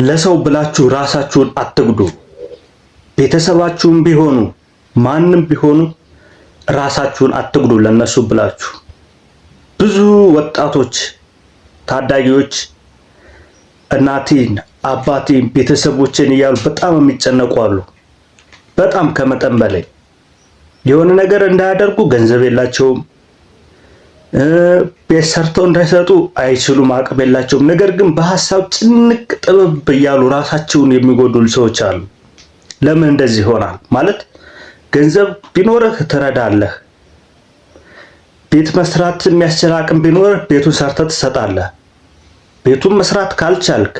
ለሰው ብላችሁ ራሳችሁን አትጉዱ። ቤተሰባችሁም ቢሆኑ ማንም ቢሆኑ ራሳችሁን አትጉዱ ለነሱ ብላችሁ። ብዙ ወጣቶች ታዳጊዎች እናቴን አባቴን ቤተሰቦችን እያሉ በጣም የሚጨነቁ አሉ። በጣም ከመጠን በላይ የሆነ ነገር እንዳያደርጉ ገንዘብ የላቸውም። ቤት ሰርተው እንዳይሰጡ አይችሉም፣ አቅም የላቸውም። ነገር ግን በሀሳብ ጭንቅ ጥብብ እያሉ ራሳቸውን የሚጎዱ ሰዎች አሉ። ለምን እንደዚህ ይሆናል? ማለት ገንዘብ ቢኖርህ ትረዳለህ። ቤት መስራት የሚያስችል አቅም ቢኖርህ ቤቱን ሰርተህ ትሰጣለህ። ቤቱን መስራት ካልቻልክ፣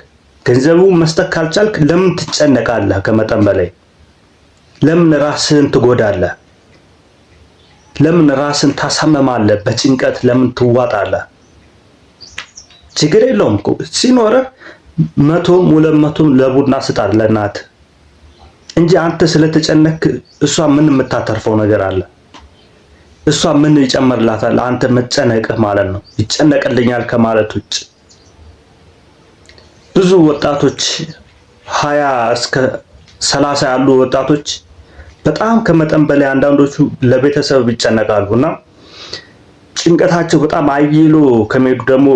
ገንዘቡን መስጠት ካልቻልክ ለምን ትጨነቃለህ? ከመጠን በላይ ለምን ራስህን ትጎዳለህ? ለምን ራስን ታሳመማለህ? በጭንቀት ለምን ትዋጣለህ? ችግር የለውም እኮ ሲኖርህ 100ም 200ም ለቡና ስጣት ለእናት እንጂ አንተ ስለተጨነክ እሷ ምን የምታተርፈው ነገር አለ? እሷ ምን ይጨምርላታል? አንተ መጨነቅህ ማለት ነው። ይጨነቅልኛል ከማለት ውጭ ብዙ ወጣቶች 20 እስከ 30 ያሉ ወጣቶች በጣም ከመጠን በላይ አንዳንዶቹ ለቤተሰብ ይጨነቃሉ እና ጭንቀታቸው በጣም አይሎ ከመሄዱ ደግሞ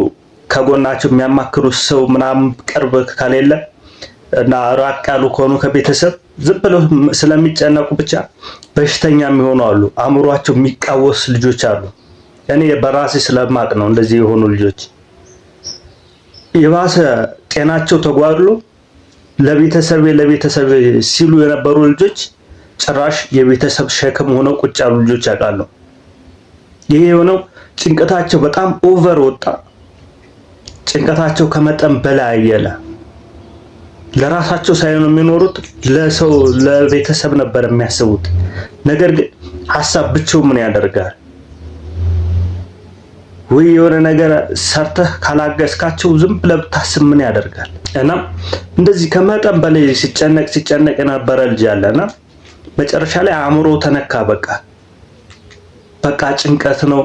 ከጎናቸው የሚያማክሩት ሰው ምናምን ቅርብ ከሌለ እና ራቅ ያሉ ከሆኑ ከቤተሰብ ዝም ብለው ስለሚጨነቁ ብቻ በሽተኛ የሚሆኑ አሉ። አእምሯቸው የሚቃወስ ልጆች አሉ። እኔ በራሴ ስለማቅ ነው እንደዚህ የሆኑ ልጆች የባሰ ጤናቸው ተጓድሎ ለቤተሰቤ ለቤተሰቤ ሲሉ የነበሩ ልጆች ጭራሽ የቤተሰብ ሸክም ሆነው ቁጭ ያሉ ልጆች ያውቃሉ። ይሄ የሆነው ጭንቀታቸው በጣም over ወጣ። ጭንቀታቸው ከመጠን በላይ አየለ። ለራሳቸው ሳይሆን የሚኖሩት ለሰው ለቤተሰብ ነበር የሚያስቡት። ነገር ግን ሀሳብ ብቻው ምን ያደርጋል? ወይ የሆነ ነገር ሰርተህ ካላገዝካቸው ዝም ብለህ ብታስብ ምን ያደርጋል? እና እንደዚህ ከመጠን በላይ ሲጨነቅ ሲጨነቅ የነበረ ልጅ አለና መጨረሻ ላይ አእምሮ ተነካ። በቃ በቃ ጭንቀት ነው።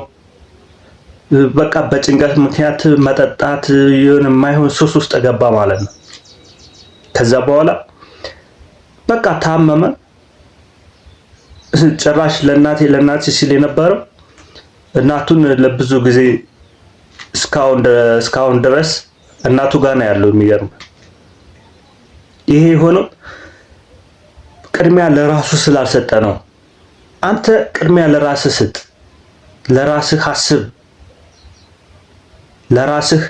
በቃ በጭንቀት ምክንያት መጠጣት የሆነ የማይሆን ሱስ ውስጥ ገባ ማለት ነው። ከዛ በኋላ በቃ ታመመ። ጭራሽ ለእናቴ ለእናቴ ሲል የነበረው እናቱን ለብዙ ጊዜ እስካሁን ድረስ እናቱ ጋር ነው ያለው። የሚገርም ይሄ የሆነው ቅድሚያ ለራሱ ስላልሰጠ ነው። አንተ ቅድሚያ ለራስህ ስጥ፣ ለራስህ አስብ፣ ለራስህ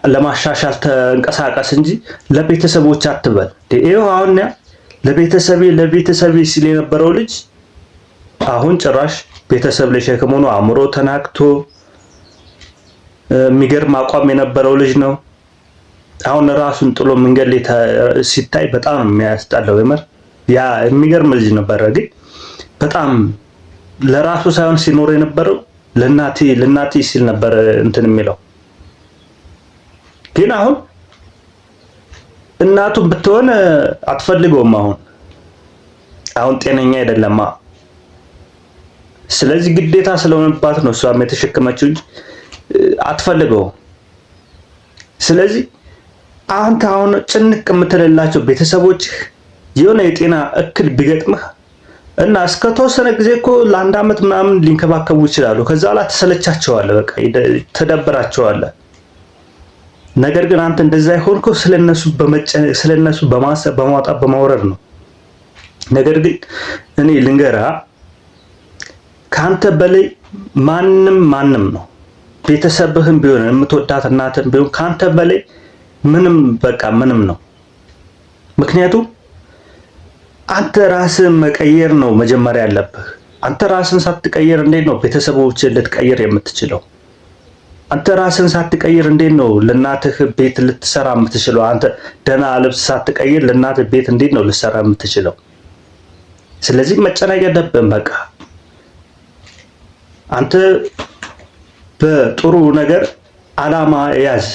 ለማሻሻል ተንቀሳቀስ እንጂ ለቤተሰቦች አትበል። ይኸው አሁን ለቤተሰቤ ለቤተሰቤ ሲል የነበረው ልጅ አሁን ጭራሽ ቤተሰብ ላይ ሸክም ሆኖ አእምሮ ተናግቶ የሚገርም አቋም የነበረው ልጅ ነው። አሁን ራሱን ጥሎ መንገድ ላይ ሲታይ በጣም ነው የሚያስጠላው። የምር ያ የሚገርም ልጅ ነበረ፣ ግን በጣም ለራሱ ሳይሆን ሲኖር የነበረው ለእናቴ ለእናቴ ሲል ነበረ እንትን የሚለው። ግን አሁን እናቱ ብትሆን አትፈልገውም። አሁን አሁን ጤነኛ አይደለማ። ስለዚህ ግዴታ ስለሆነባት ነው እሷም የተሸከመችው እንጂ አትፈልገውም። ስለዚህ አንተ አሁን ጭንቅ የምትልላቸው ቤተሰቦችህ የሆነ የጤና እክል ቢገጥምህ እና እስከ ተወሰነ ጊዜ እኮ ለአንድ ዓመት ምናምን ሊንከባከቡ ይችላሉ። ከዛ በኋላ ትሰለቻቸዋለህ፣ በቃ ትደብራቸዋለህ። ነገር ግን አንተ እንደዛ የሆንከው ስለነሱ በመጨነቅ ስለነሱ በማሰብ በማውጣት በማውረድ ነው። ነገር ግን እኔ ልንገርህ፣ ከአንተ በላይ ማንም ማንም ነው ቤተሰብህም ቢሆን የምትወዳት እናትህም ቢሆን ከአንተ በላይ ምንም በቃ ምንም ነው። ምክንያቱም አንተ ራስህን መቀየር ነው መጀመሪያ ያለብህ። አንተ ራስህን ሳትቀይር እንዴት ነው ቤተሰቦችን ልትቀይር የምትችለው? አንተ ራስህን ሳትቀይር እንዴት ነው ለእናትህ ቤት ልትሰራ የምትችለው? አንተ ደህና ልብስ ሳትቀይር ለእናትህ ቤት እንዴት ነው ልትሰራ የምትችለው? ስለዚህ መጨነቅ የለብህም። በቃ አንተ በጥሩ ነገር አላማ ያዝ።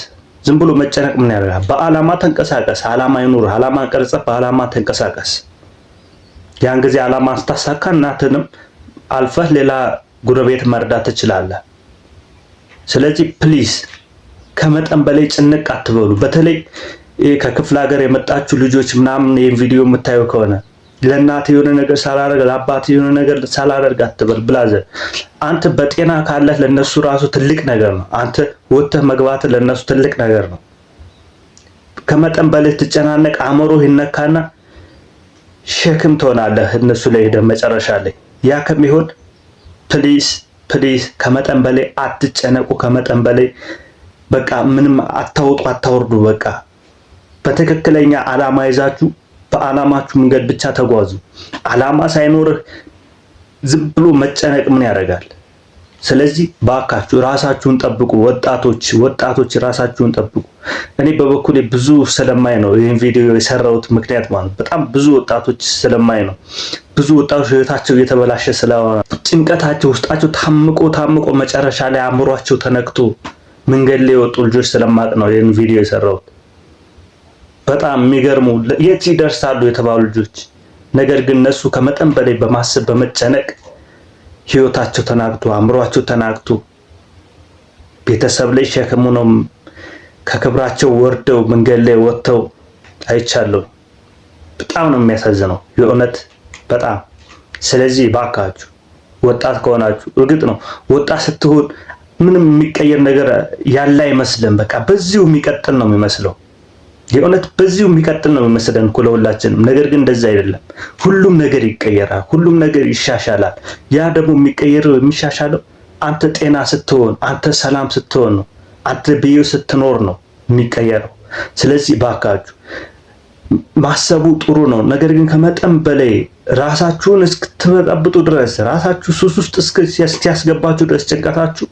ዝም ብሎ መጨነቅ ምን ያደርጋል? በአላማ ተንቀሳቀስ። አላማ ይኑርህ። አላማ ቀርጸህ በአላማ ተንቀሳቀስ። ያን ጊዜ አላማ ስታሳካ እናትንም አልፈህ ሌላ ጎረቤት መርዳት ትችላለህ። ስለዚህ please ከመጠን በላይ ጭንቅ አትበሉ። በተለይ ከክፍለ ሀገር የመጣችሁ ልጆች ምናምን ይህን ቪዲዮ የምታዩ ከሆነ ለእናት የሆነ ነገር ሳላደርግ ለአባት የሆነ ነገር ሳላደርግ አትበል። Brother፣ አንተ በጤና ካለህ ለነሱ ራሱ ትልቅ ነገር ነው። አንተ ወጥተህ መግባት ለነሱ ትልቅ ነገር ነው። ከመጠን በላይ ትጨናነቅ፣ አእምሮ ይነካና ሸክም ትሆናለህ እነሱ ላይ ሄደህ መጨረሻ ላይ። ያ ከሚሆን please please ከመጠን በላይ አትጨነቁ። ከመጠን በላይ በቃ ምንም አታውጡ አታወርዱ። በቃ በትክክለኛ አላማ ይዛችሁ በአላማችሁ መንገድ ብቻ ተጓዙ። አላማ ሳይኖርህ ዝም ብሎ መጨነቅ ምን ያደርጋል? ስለዚህ ባካችሁ ራሳችሁን ጠብቁ። ወጣቶች ወጣቶች ራሳችሁን ጠብቁ። እኔ በበኩሌ ብዙ ስለማይ ነው ይህን ቪዲዮ የሰራሁት ምክንያት ማለት በጣም ብዙ ወጣቶች ስለማይ ነው። ብዙ ወጣቶች ህይወታቸው እየተበላሸ ስለሆነ ጭንቀታቸው ውስጣቸው ታምቆ ታምቆ መጨረሻ ላይ አእምሯቸው ተነክቶ መንገድ ላይ የወጡ ልጆች ስለማቅ ነው ይህን ቪዲዮ የሰራሁት። በጣም የሚገርሙ የት ይደርሳሉ የተባሉ ልጆች፣ ነገር ግን እነሱ ከመጠን በላይ በማሰብ በመጨነቅ ህይወታቸው ተናግቶ አእምሯቸው ተናግቶ ቤተሰብ ላይ ሸክም ሆነው ከክብራቸው ወርደው መንገድ ላይ ወጥተው አይቻለሁ። በጣም ነው የሚያሳዝነው የእውነት በጣም። ስለዚህ ባካችሁ ወጣት ከሆናችሁ፣ እርግጥ ነው ወጣት ስትሆን ምንም የሚቀየር ነገር ያለ አይመስልም። በቃ በዚሁ የሚቀጥል ነው የሚመስለው። የእውነት በዚሁ የሚቀጥል ነው የሚመስለን እኮ ለሁላችንም። ነገር ግን እንደዛ አይደለም። ሁሉም ነገር ይቀየራል። ሁሉም ነገር ይሻሻላል። ያ ደግሞ የሚቀየረው የሚሻሻለው አንተ ጤና ስትሆን፣ አንተ ሰላም ስትሆን ነው። አንተ ብዩ ስትኖር ነው የሚቀየረው። ስለዚህ ባካችሁ ማሰቡ ጥሩ ነው። ነገር ግን ከመጠን በላይ ራሳችሁን እስክትበጠብጡ ድረስ፣ ራሳችሁ ሱስ ውስጥ እስኪያስገባችሁ ድረስ ጭንቀታችሁ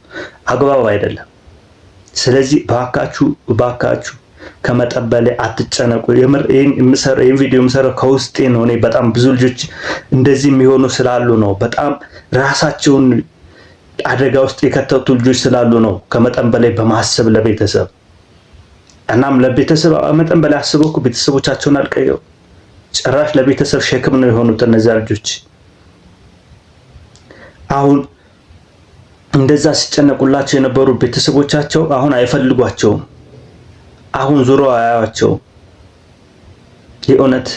አግባብ አይደለም። ስለዚህ ባካችሁ ባካችሁ ከመጠን በላይ አትጨነቁ። የምር ይሄን ቪዲዮ የምሰራው ከውስጤ ነው። እኔ በጣም ብዙ ልጆች እንደዚህ የሚሆኑ ስላሉ ነው። በጣም ራሳቸውን አደጋ ውስጥ የከተቱ ልጆች ስላሉ ነው። ከመጠን በላይ በማሰብ ለቤተሰብ፣ እናም ለቤተሰብ መጠን በላይ አስበው እኮ ቤተሰቦቻቸውን አልቀየው፣ ጭራሽ ለቤተሰብ ሸክም ነው የሆኑት እነዚያ ልጆች። አሁን እንደዛ ሲጨነቁላቸው የነበሩ ቤተሰቦቻቸው አሁን አይፈልጓቸውም። አሁን ዙሮ አያዋቸውም። የእውነት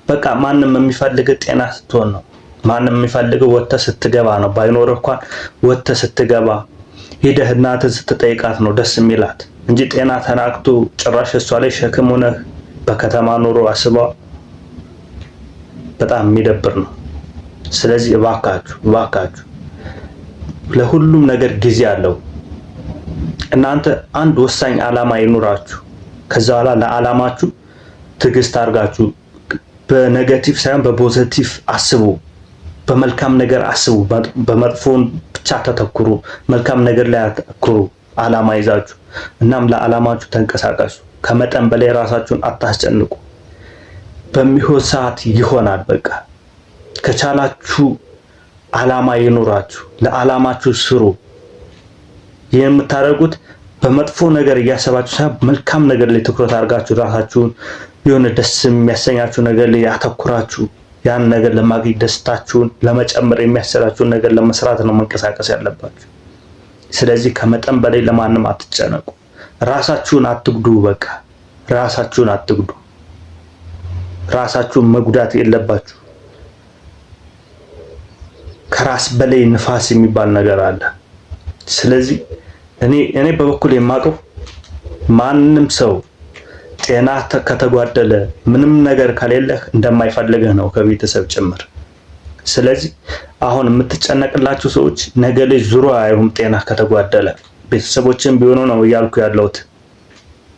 በቃ ማንም የሚፈልግ ጤና ስትሆን ነው። ማንም የሚፈልገው ወጥተህ ስትገባ ነው። ባይኖር እንኳን ወጥተህ ስትገባ ሄደህ እናትህን ስትጠይቃት ነው ደስ የሚላት እንጂ ጤና ተናግቶ ጭራሽ እሷ ላይ ሸክም ሆነህ በከተማ ኑሮ አስባ በጣም የሚደብር ነው። ስለዚህ እባካችሁ እባካችሁ ለሁሉም ነገር ጊዜ አለው። እናንተ አንድ ወሳኝ ዓላማ ይኑራችሁ። ከዛ በኋላ ለዓላማችሁ ትዕግስት አድርጋችሁ በ negative ሳይሆን በ positive አስቡ። በመልካም ነገር አስቡ። በመጥፎን ብቻ አታተኩሩ። መልካም ነገር ላይ አተኩሩ። ዓላማ ይዛችሁ እናም ለዓላማችሁ ተንቀሳቀሱ። ከመጠን በላይ ራሳችሁን አታስጨንቁ። በሚሆን ሰዓት ይሆናል። በቃ ከቻላችሁ ዓላማ ይኑራችሁ። ለዓላማችሁ ስሩ። ይህን የምታደርጉት በመጥፎ ነገር እያሰባችሁ ሳይሆን መልካም ነገር ላይ ትኩረት አድርጋችሁ ራሳችሁን የሆነ ደስ የሚያሰኛችሁ ነገር ላይ ያተኩራችሁ ያን ነገር ለማግኘት ደስታችሁን ለመጨመር የሚያስችላችሁን ነገር ለመስራት ነው መንቀሳቀስ ያለባችሁ። ስለዚህ ከመጠን በላይ ለማንም አትጨነቁ። ራሳችሁን አትጉዱ። በቃ ራሳችሁን አትጉዱ። ራሳችሁን መጉዳት የለባችሁ። ከራስ በላይ ንፋስ የሚባል ነገር አለ። ስለዚህ እኔ በበኩል የማውቀው ማንም ሰው ጤና ከተጓደለ ምንም ነገር ከሌለህ እንደማይፈልግህ ነው ከቤተሰብ ጭምር። ስለዚህ አሁን የምትጨነቅላችሁ ሰዎች ነገ ላይ ዙሮ አይሁም ጤና ከተጓደለ ቤተሰቦችን ቢሆኑ ነው እያልኩ ያለሁት።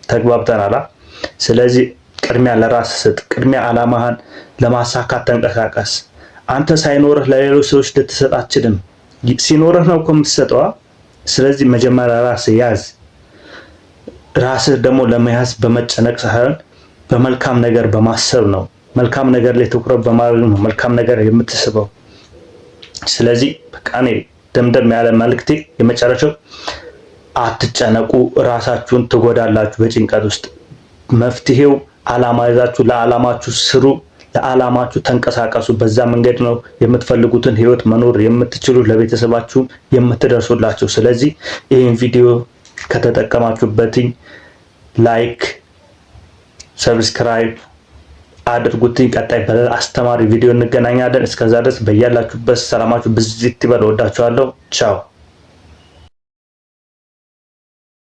ተግባብተናል። ስለዚህ ቅድሚያ ለራስ ስጥ። ቅድሚያ አላማህን ለማሳካት ተንቀሳቀስ። አንተ ሳይኖርህ ለሌሎች ሰዎች ልትሰጥ አትችልም። ሲኖርህ ነው እኮ የምትሰጠዋ። ስለዚህ መጀመሪያ ራስህ ያዝ። ራስህ ደግሞ ለመያዝ በመጨነቅ ሳይሆን በመልካም ነገር በማሰብ ነው። መልካም ነገር ላይ ትኩረት በማድረግ ነው መልካም ነገር የምትስበው። ስለዚህ በቃ እኔ ደምደም ያለ መልክቴ የመጨረሻው አትጨነቁ፣ ራሳችሁን ትጎዳላችሁ በጭንቀት ውስጥ። መፍትሄው አላማ ይዛችሁ ለአላማችሁ ስሩ፣ ለአላማችሁ ተንቀሳቀሱ። በዛ መንገድ ነው የምትፈልጉትን ህይወት መኖር የምትችሉ፣ ለቤተሰባችሁ የምትደርሱላቸው። ስለዚህ ይህን ቪዲዮ ከተጠቀማችሁበትኝ like፣ Subscribe አድርጉትኝ። ቀጣይ በሌላ አስተማሪ ቪዲዮ እንገናኛለን። እስከዛ ድረስ በያላችሁበት ሰላማችሁ ብዝት ይበል። እወዳችኋለሁ። ቻው።